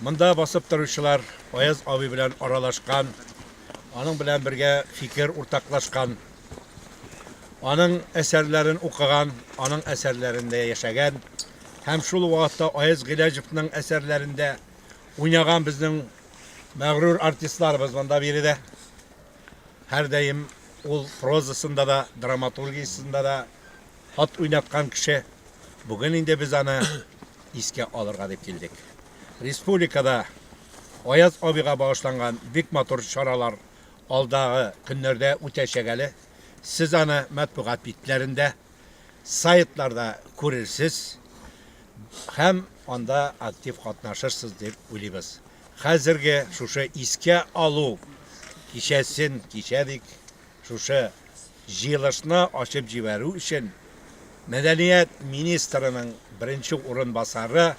Монда басып торучылар Аяз абый белән аралашкан, аның белән бергә фикер уртаклашкан, аның әсәрләрен укыган, аның әсәрләрендә яшәгән һәм шул вакытта Аяз Гыйләҗевның әсәрләрендә уйнаган безнең мәгърур артистларыбыз монда биредә. Һәрдаим ул прозасында да, драматургиясендә дә ат уйнаткан кеше. Бүген инде без аны искә алырга дип килдек. Республикада Аяз абыйга багышланган бик матур чаралар алдагы көннәрдә үтәчәк әле. Сез аны матбугат битләрендә, сайтларда күрерсез һәм анда актив катнашырсыз дип уйлыйбыз. Хәзерге шушы искә алу кичәсен, кичә дик, шушы җыелышны ачып җибәрү өчен мәдәният министрының беренче урынбасары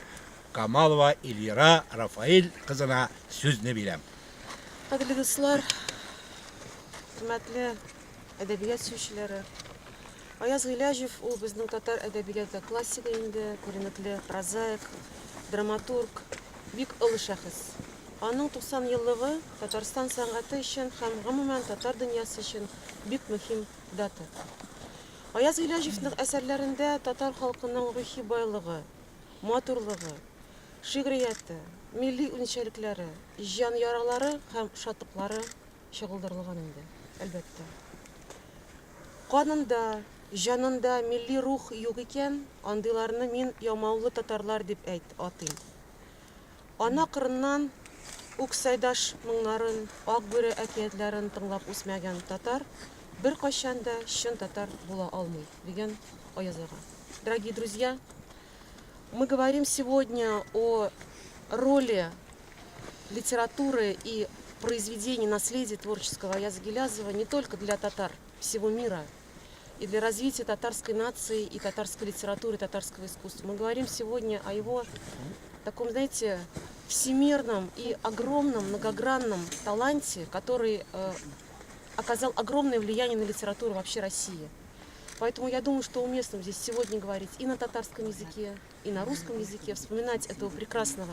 Камалова Эльвира Рафаэль кызына сүзне бирәм. Кадерле дуслар, хөрмәтле әдәбият сөючеләре! Аяз Гыйләҗев ул безнең татар әдәбияты классигы инде, күренекле прозаик, драматург, бик олы шәхес. Аның 90 еллыгы Татарстан сәнгате өчен һәм, гомумән, татар дөньясы өчен бик мөһим дата. Аяз Гыйләҗевның әсәрләрендә татар халкының рухи байлыгы, матурлыгы, шигърияте, милли үзенчәлекләре, җан яралары һәм шатлыклары чагылдырылган инде, әлбәттә. Канында, җанында милли рух юк икән, андыйларны мин ямаулы татарлар дип әйт, атыйм. Ана кырыннан ук Сайдаш моңнарын, Ак бүре әкиятләрен тыңлап үсмәгән татар беркайчан да чын татар була алмый, дигән Аяз ага. Дорогие друзья, мы говорим сегодня о роли литературы и произведений наследия творческого Аяза Гилязова не только для татар всего мира, и для развития татарской нации, и татарской литературы, и татарского искусства. Мы говорим сегодня о его таком, знаете, всемирном и огромном, многогранном таланте, который э, оказал огромное влияние на литературу вообще России. Поэтому я думаю, что уместно здесь сегодня говорить и на татарском языке, и на русском языке, вспоминать этого прекрасного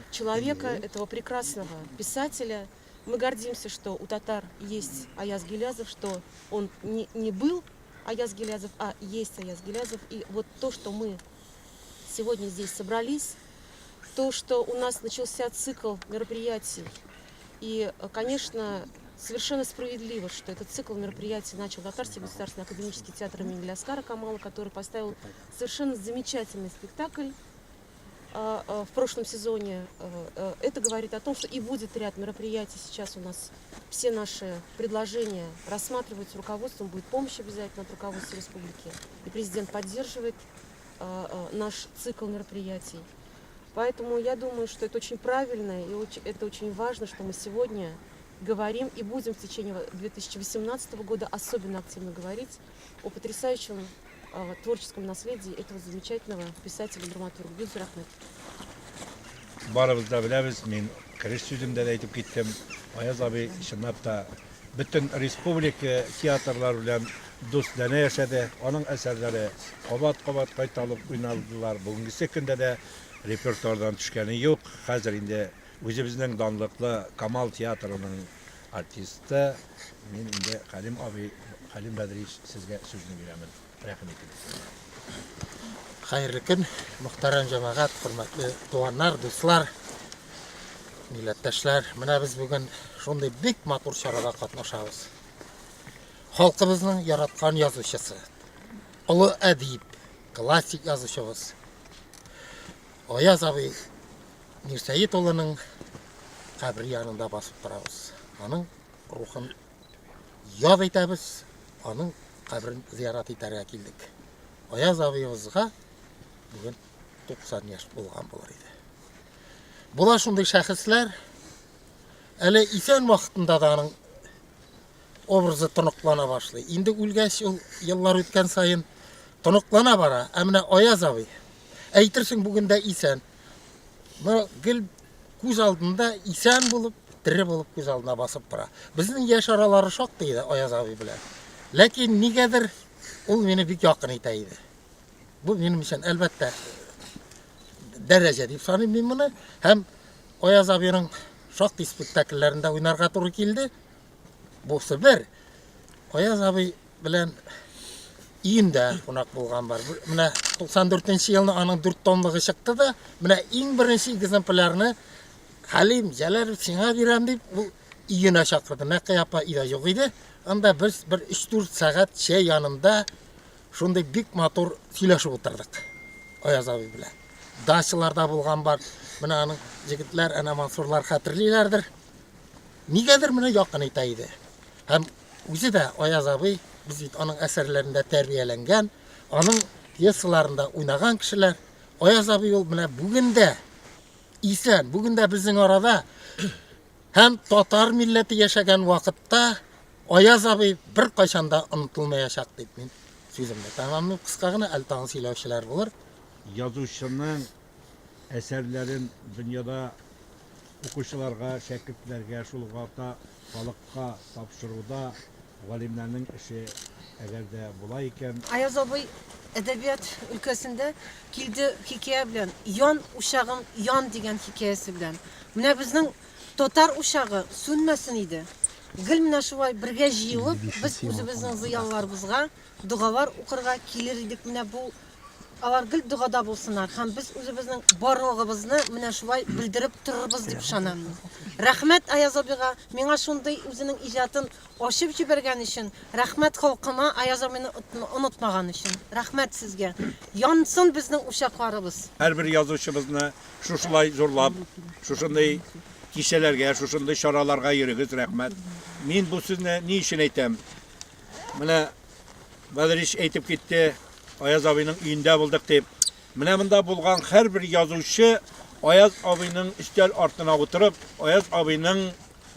человека, этого прекрасного писателя. Мы гордимся, что у татар есть Аяз Гилязов, что он не, не был Аяз Гилязов, а есть Аяз Гилязов. И вот то, что мы сегодня здесь собрались, то, что у нас начался цикл мероприятий, и, конечно, совершенно справедливо, что этот цикл мероприятий начал Татарский государственный академический театр имени Галиаскара Камала, который поставил совершенно замечательный спектакль в прошлом сезоне. Это говорит о том, что и будет ряд мероприятий. Сейчас у нас все наши предложения рассматриваются руководством, будет помощь обязательно от руководства республики. И президент поддерживает наш цикл мероприятий. Поэтому я думаю, что это очень правильно и это очень важно, что мы сегодня говорим и будем в течение 2018 года особенно активно говорить о потрясающем творческом наследии этого замечательного писателя-драматурга. Бик зур рәхмәт. Барыбыз да беләбез, мин кереш сүземдә дә әйтеп киттем, Аяз абый чынлап та бөтен республика театрлары белән дустанә яшәде. Аның әсәрләре кабат-кабат кайталып уйналдылар. Бүгенгесе көндә дә репертуардан төшкәне юк. Хәзер инде үзебезнең данлыклы Камал театрының артисты, мин инде Хәлим абый, Хәлим Бәдриевич, сезгә сүзне бирәмен. Рәхим итегез. Хәерле көн, мөхтәрәм җәмәгать, хөрмәтле туганнар, дуслар, милләттәшләр. Менә без бүген шундый бик матур чарада катнашабыз. Халкыбызның яраткан язучысы, олы әдип, классик язучыбыз Аяз абый Мирсәет улының кабере янында басып торабыз. Аның рухын яд итәбез, аның каберен зиярат итәргә килдек. Аяз абыебызга бүген 90 яшь булган булыр иде. Була шундый шәхесләр, әле исән вакытында да аның образы тоныклана башлый. Инде үлгәч, ул еллар үткән саен тоныклана бара. Ә менә Аяз абый, әйтерсең бүген дә исән. Менә гел күз алдында исән булып, тере булып күз алдына басып тора. Безнең яшь аралары шактый иде Аяз абый белән. Ләкин нигәдер ул мине бик якын итә иде. Бу минем өчен, әлбәттә, дәрәҗә дип саныйм мин моны. Һәм Аяз абыйның шактый спектакльләрендә уйнарга туры килде. Бусы бер. Аяз абый белән өендә кунак булган бар. Менә 94 нче елны аның дүрт томлыгы чыкты да, менә иң беренче экземплярны Хәлим Җәләлов сиңа бирәм дип, ул өенә чакырды. Нәкыя апа өйдә юк иде. Анда без бер 3-4 сәгать чәй янында шундый бик матур сөйләшеп утырдык Аяз абый белән. Дачаларда булган бар. Менә аның егетләр, әнә Мансурлар хәтерлиләрдер. Нигәдер менә якын итә иде. Һәм үзе дә Аяз абый, без бит аның әсәрләрендә тәрбияләнгән, аның пьесаларында уйнаган кешеләр. Аяз абый ул менә бүген дә исән, бүген дә безнең арада. Һәм татар милләте яшәгән вакытта Аяз абый беркайчан да онытылмаячак дип мин сүземне тәмамлыйм. Кыска гына, әле тагын сөйләүчеләр булыр. Язучының әсәрләрен дөньяда укучыларга, шәкертләргә, шул ук вакытта халыкка тапшыруда галимнәрнең эше әгәр дә була икән. Аяз абый әдәбият өлкәсендә килде хикәя белән, Ян, учагым, ян дигән хикәясе белән. Менә безнең татар учагы сүнмәсен иде. Гел менә шулай бергә җыелып, без үзебезнең зыялыларыбызга догалар укырга килер идек. Менә бу Алар гел догада булсыннар һәм без үзебезнең барлыгыбызны менә шулай белдереп торырбыз дип ышанам мин. Рәхмәт Аяз абыйга, миңа шундый үзенең иҗатын ачып җибәргән өчен, рәхмәт халкыма Аяз абыйны онытмаган өчен. Рәхмәт сезгә. Янсын безнең учакларыбыз. Һәрбер язучыбызны шушылай зурлап, шушындый кичәләргә, шушындый чараларга йөрегез, рәхмәт. Мин бу сүзне ни өчен әйтәм? Менә Валерич әйтеп китте, Аяз абыйның өендә булдык дип. Менә монда булган һәрбер язучы Аяз абыйның өстәл артына утырып, Аяз абыйның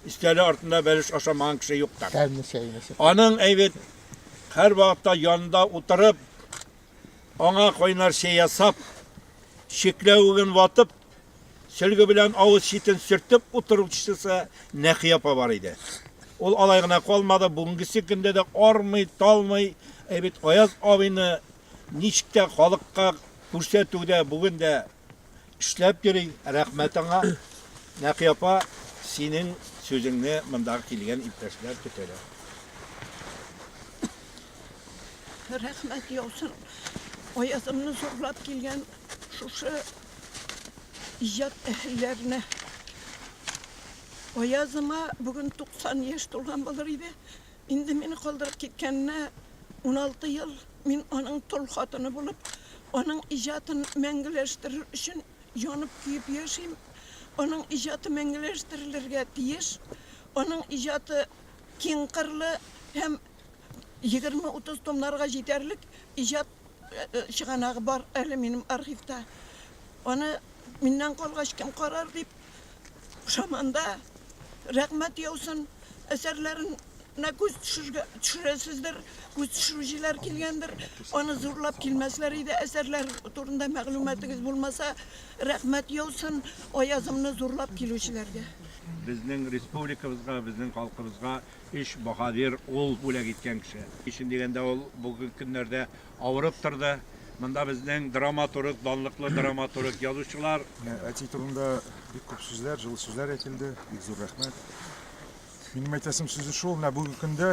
өстәле артында бәлеш ашамаган кеше юктыр. Тәмле чәйне эчеп. Аның әйбәт һәрвакытта янында утырып, аңа кайнар чәй ясап, чикләвеген ватып, Сөлге белән авыз читен сөртеп утыручысы Нәкыя апа бар иде. Ул алай гына калмады, бүгенгесе көндә дә армый, талмый, ә бит Аяз абыйны ничек тә халыкка күрсәтүдә бүген дә эшләп йөри. Рәхмәт аңа. Нәкыя апа, синең сүзеңне мондагы килгән иптәшләр көтәләр. Рәхмәт яусын Аязымны зурлап килгән шушы иҗат әһелләренә. Аязыма бүген 90 яшь тулган булыр иде. Инде мине калдырып киткәненә 16 ел. Мин аның тол хатыны булып, аның иҗатын мәңгеләштерер өчен янып-көеп яшим. Аның иҗаты мәңгеләштерелергә тиеш. Аның иҗаты киң кырлы һәм 20-30 томнарга җитәрлек иҗат чыганагы бар әле минем архивта. Аны миннән калгач кем карар дип, Шаманда рәхмәт яусын, әсәрләренә күз төшергә, төшерәсездер, күз төшерүчеләр килгәндер, аны зурлап килмәсләр иде, әсәрләр турында мәгълүматыгыз булмаса, рәхмәт яусын Аязымны зурлап килүчеләргә. Безнең республикабызга, безнең халкыбызга Өч баһадир ул бүләк иткән кеше. Өчен дигәндә ул бүгенге көннәрдә авырып торды. Монда безнең драматург, данлыклы драматург, язучылар. Менә әти турында бик күп сүзләр, җылы сүзләр әйтелде. Бик зур рәхмәт. Минем әйтәсем сүзе шул, менә бүгенге көндә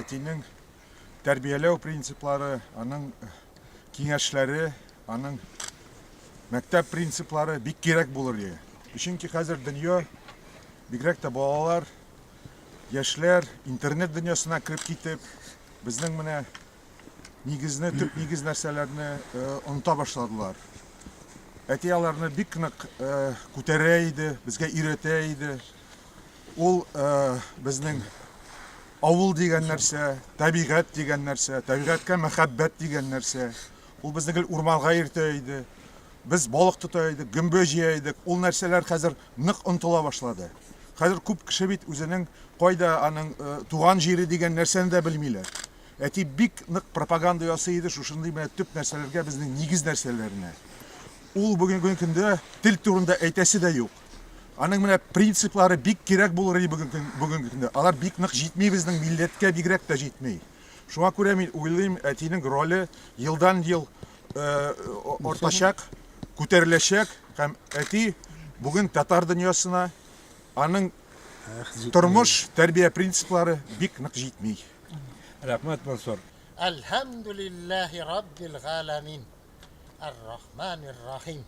әтинең тәрбияләү принциплары, аның киңәшләре, аның мәктәп принциплары бик кирәк булыр иде. Чөнки хәзер дөнья, бигрәк тә балалар Яшьләр интернет дөньясына кереп китеп, безнең менә нигезне, төп нигез нәрсәләрне оныта башладылар. Әти аларны бик нык күтәрә иде, безгә өйрәтә иде. Ул безнең авыл дигән нәрсә, табигать дигән нәрсә, табигатькә мәхәббәт дигән нәрсә. Ул безне гел урманга йөртә иде. Без балык тота идек, гөмбә җыя идек. Ул нәрсәләр хәзер нык онытыла башлады. Хәзер күп кеше бит үзенең кайда аның туган җире дигән нәрсәне дә белмиләр. Әти бик нык пропаганда ясый иде шушындый менә төп нәрсәләргә, безнең нигез нәрсәләренә. Ул бүгенге көндә тел турында әйтәсе дә юк. Аның менә принциплары бик кирәк булыр иде бүгенге көндә. Алар бик нык җитми безнең милләткә, бигрәк тә җитми. Шуңа күрә мин уйлыйм, әтинең роле елдан-ел артачак, күтәреләчәк һәм әти бүген татар дөньясына аның тормыш, тәрбия принциплары бик нык җитми. Рәхмәт, Мансур. Әлхәмдүлилләһи раббил галәмин, әр-рахманир-рахим,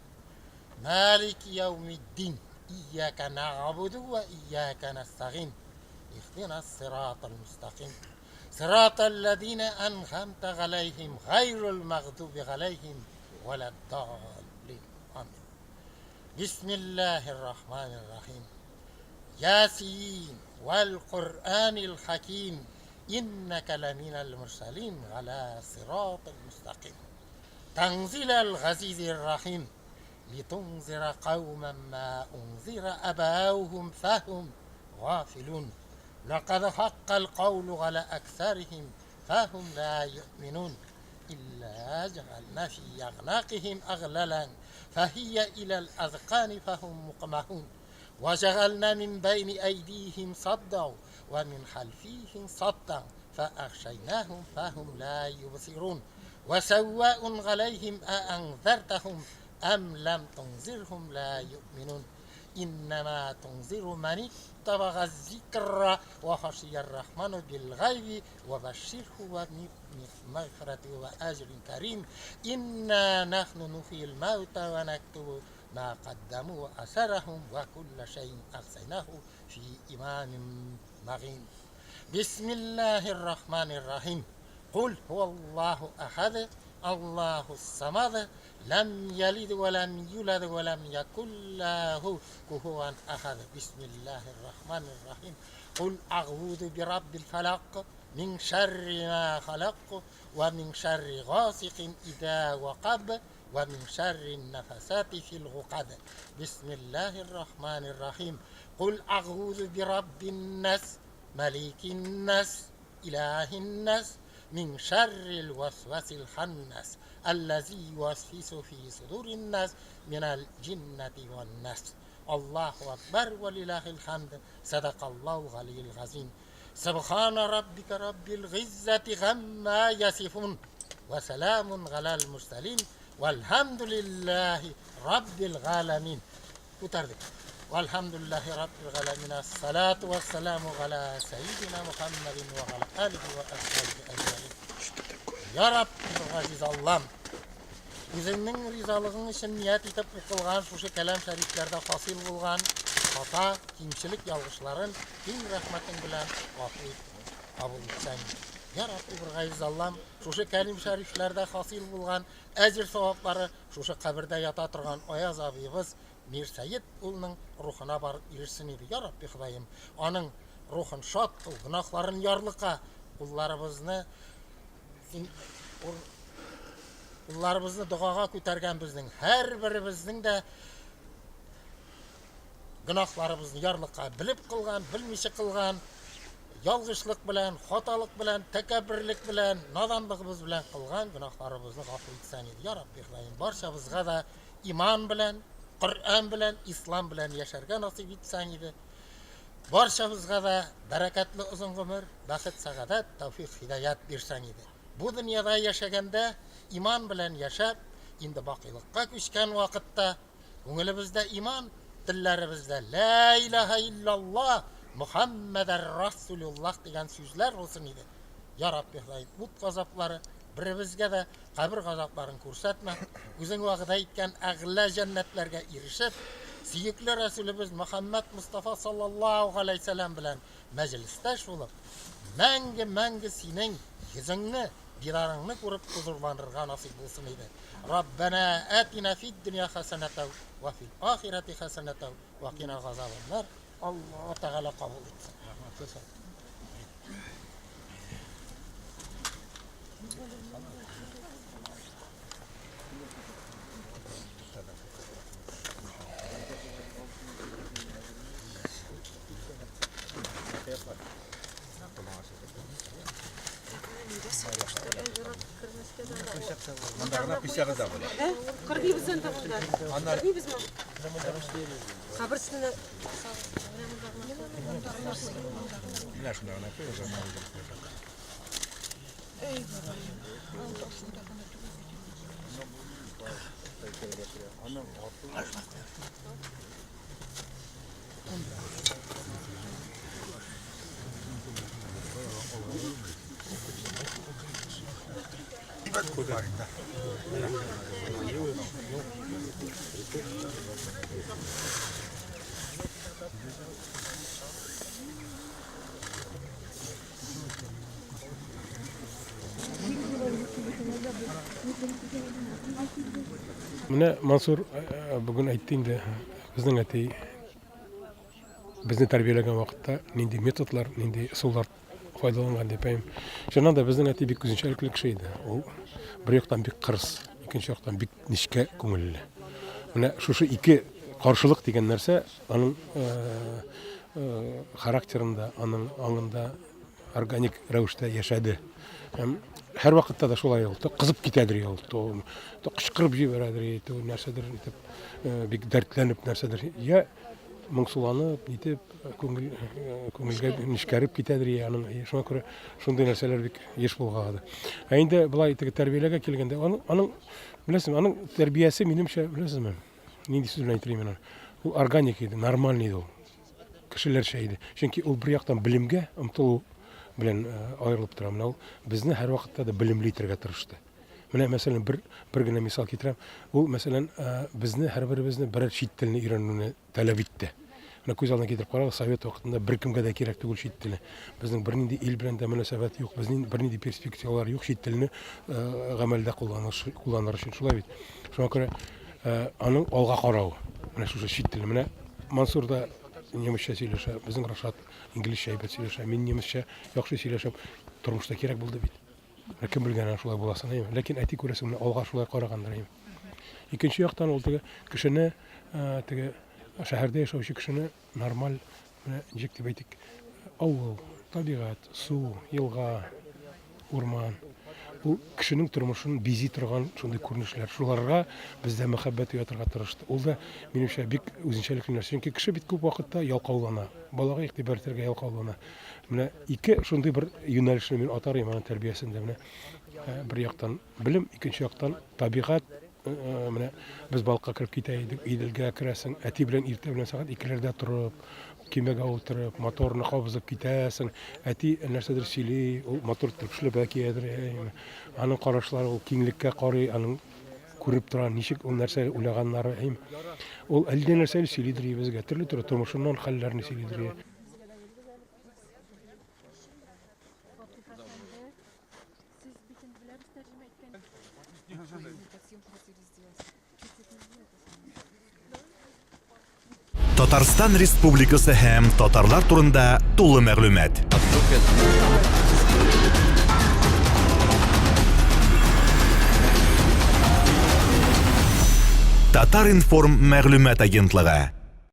малики яумиддин, ияка нәгъбуду вә ияка нәстәгыйн, иһдинас сиратал мустәкыйм, сиратал ләзинә әнгамтә галәйһим, гайрул мәгъдуби галәйһим вәләд-даллин. Амин. Бисмиллаһир рахманир рахим. Ясин вәл Коръәнил хаким иннәкә ләминәл мурсалин галә сиратил мустаким. Тәнзиләл газизир рахим литунзира каумән ма унзира абаухум фәһум гафилун. Ләкад хаккал каулу галә әксәрихим фәһум ла юъминун. Илля җәгална фи әгънакихим әгъләлән фәһия иләл әзкани фәһум мукмахун. Вә җәгална мин бәйни әйдиһим саддау вә мин хәлфиһим саддан фәәгъшәйнәһум фәһум лә юбсирун. Вә сәввәун галәйһим әәнзәртәһум әм ләм тунзирһум лә юъминун. Иннәмә тунзиру мәниттабага зикра вә хашияр рахману бил гайби вә бәшширһу вә мәгъфирәти вә әҗрин кәрим. Иннә нахну нухиил мәүтә вә нәктубу Ма каддаму ва асарахум ва кулла шәйин ахсайнаху фи имамин мағин. Бисмиллахир рахманир рахим. Кул хуаллаху ахад, Аллаху самад, ләм ялид ва ләм юлад ва ләм якул лаху куфуан ахад. Бисмиллахир рахманир рахим. Кул агъуду би раббил фалак мин шарри ма халак ва мин шарри гасикин иза вакаб Вә мин шәррин нәфәсәти фил гукад. Бисмиллаһир рахманир рахим. Кул агъузу би раббин нас, маликин нас, илаһин нас, мин шәррил вәсвәсил ханнас, әлләзи ювәсвису фи судурин нас, минәл җиннәти вән нас. Аллаһу акбар вә лилаһил хамд. Садакаллаһу галиел газим. Субхана раббика раббил гыйззати гамма ясифун ва саламун галал мурсалин вальхамдулиллахи раббил галәмин. Күтәрдек. Вальхамдулиллахи раббил галәмин. Ассалату вассаламу галя сәйидина Мухаммадин ва галя алихи ва асхабихи әҗмәгин. Я Рабби, газиз Аллам, Үзеңнең ризалыгың өчен ният итеп укылган шушы кәлам шәрифләрдә хасил булган хата, кимчелек ялгышларын киң рәхмәтең белән гафу ит, кабул итсәң. Я Рабби, бер газиз Аллам, шушы кәлим шәрифләрдә хасил булган әҗер саваплары шушы кабердә ята торган Аяз абыебыз Мирсәет улының рухына барып ирешсен иде. Я Рабби Ходаем, аның рухын шат кыл, гөнаһларын ярлыка, кулларыбызны Кулларыбызны догага күтәргән безнең һәрберебезнең дә гөнаһларыбызны ярлыка белеп кылган, белмичә кылган, ялгышлык белән, хаталык белән, тәкәбберлек белән, наданлыгыбыз белән кылган гөнаһларыбызны гафу итсәң иде. Я Рабби Ходаем, барчабызга да иман белән, Коръән белән, ислам белән яшәргә насыйп итсәң иде. Барчабызга да бәрәкәтле озын гомер, бәхет-сәгадәт, тәүфыйк-һидаять бирсәң иде. Бу дөньяда яшәгәндә иман белән яшәп, инде бакыйлыкка күчкән вакытта күңелебездә иман, телләребездә Лә илаһә илляллаһ, Мөхәммәдәр Расулуллаһ дигән сүзләр булсын иде. Я Рабби Ходаем, ут газаплары беребезгә дә кабер газапларын күрсәтмә, үзең вәгъдә иткән әгълә җәннәтләргә ирешеп, сөекле Рәсүлебез Мөхәммәд Мостафа саллаллаһу галәйһиссәлам белән мәҗлестәш булып, мәңге-мәңге синең йөзеңне, дидарыңны күреп хозурланырга насыйп булсын иде. Раббәнә атина фид дөнья хәсәнәтәү вә фил ахирәти хәсәнәтәү вә кина газабаннар. Аллаһ Тәгалә кабул итсен. Рәхмәт. Монда гына куйсагыз да була. Ә? Кырмыйбыз инде монда. Кырмыйбызмы? Кабер өстенә Менә шунда гына куй, уже Эй, бабаем, анда шунда гына түгел бит. Менә Мансур э, бүген әйтте инде, безнең әти безне тәрбияләгән вакытта нинди методлар, нинди ысуллар файдаланган дип әйм. Чыннан да безнең әти бик үзенчәлекле кеше иде. Ул бер яктан бик кырыс, икенче яктан бик нечкә күңелле. Менә шушы ике каршылык дигән нәрсә аның э, э, характерында, аның аңында органик рәвештә яшәде. Һәм һәрвакытта да шулай ул. Кызып китәдер ул, то, то кычкырып җибәрәдер, то нәрсәдер итеп, э, бик дәртләнеп нәрсәдер. Я моңсуланып, нитеп, күңел, э, күңелгә нечкәреп китәдер я аның. Шуңа күрә шундый нәрсәләр бик еш булгалады. Ә инде болай теге тәрбияләргә килгәндә, аның, аның беләсезме, аның тәрбиясе минемчә, беләсезме, нинди сүз белән әйтер мин аны? Ул органик иде, нормальный иде ул. Кешеләрчә иде. Чөнки ул бер яктан белемгә омтылу белән э, аерылып тора. Менә ул безне һәрвакытта да белемле итәргә тырышты. Менә мәсәлән бер бер генә мисал китерәм. Ул мәсәлән э, безне һәрберебезне берәр чит телне өйрәнүне таләп итте. Менә күз алдына китереп карагыз, совет вакытында беркемгә дә кирәк түгел чит теле. Безнең бернинди ил белән дә мөнәсәбәт юк, безнең бернинди перспективалар юк чит телне э, гамәлдә кулланыш кулланыр өчен. Шулай бит. Шуңа күрә аның алга каравы. Менә шушы чит теле. Менә Мансур да немецчә сөйләшә, безнең Рашат инглизчә әйбәт сөйләшә, мин немецчә яхшы сөйләшәм. Тормышта кирәк булды бит. Менә кем белгән, шулай буласын, әйме? Ләкин әти күрәсең, менә алга шулай карагандыр, әйме? Икенче яктан ул теге кешене, теге шәһәрдә яшәүче кешене нормаль, менә ничек дип әйтик, авыл, табигать, су, елга, урман. Ул кешенең тормышын бизи торган шундый күренешләр. Шуларга бездә мәхәббәт уятырга тырышты. Ул да, минемчә, бик үзенчәлекле нәрсә. Чөнки кеше бит күп вакытта ялкаулана, балага игътибар итәргә ялкаулана. Менә ике шундый бер юнәлешне мин атар идем аның тәрбиясендә. Менә э, бер яктан белем, икенче яктан табигать. Э, э, менә без балыкка кереп китә идек, Иделгә керәсең, әти белән иртә белән сәгать икеләрдә торып, көймәгә утырып, моторны кабызып китәсең. Әти нәрсәдер сөйли, ул матур итеп эшләпә киядер. Аның карашлары ул киңлеккә карый, аның күреп тора, ничек ул нәрсә уйлаганнары. Ул әллә нәрсәне сөйлидер безгә, төрле-төрле тормышыннан хәлләрне сөйлидер. Татарстан Республикасы һәм татарлар турында тулы мәгълүмат. Татар-информ мәгълүмат агентлыгы.